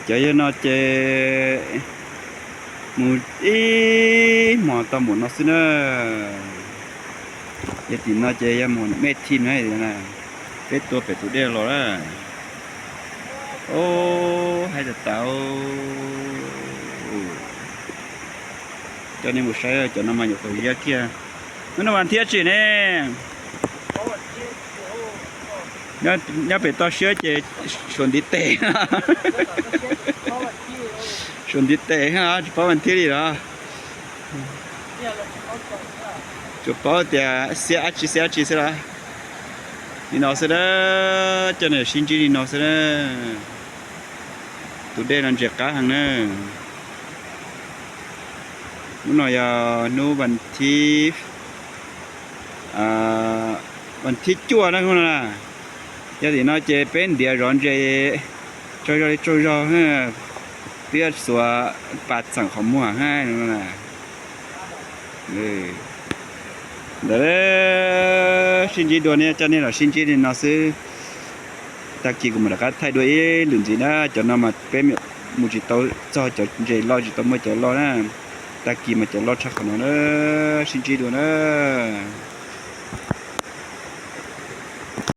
Cov yog no ces mus ib hmos tau mus no xwb na. Yog tim no ces yog mus mej thim na, peb tua pem tus dej los na. Ob, haib tas tas. Coj nej mus saib cov no mas nyuam qhuav ziab kiag. Hnub no vas thib tsi ne? Nyob pem toj siab ces suav ntiv tes. Suav ntiv tes, tsis paub vas thib li los. Tsuas paub tias xiab dab tsi xiab dab tsi xwb las. Li no xwb na, coj nej sib ntsib li no xwb na. Tus dej no ntses qab heev na. Hnub no yog hnub vas thib, vas thib cuaj na hnub no na. Yog tim no ces peb ntiav zov ntses tsaug zog li tsaug zog, twb yuav xuas pas txeem qhov muag. Ntawd, sib ntsib dua ne, coj nej los sib ntsib li no xwb. Tag kis kuv mam rov qab thaij dua ib lwm ntxiv na. Cov no mas peb mus tsis tau txog cov ntses loj, tsis tau muaj cov loj na. Tag kis mas cov loj tshaj qhov no na. Sib ntsib dua na.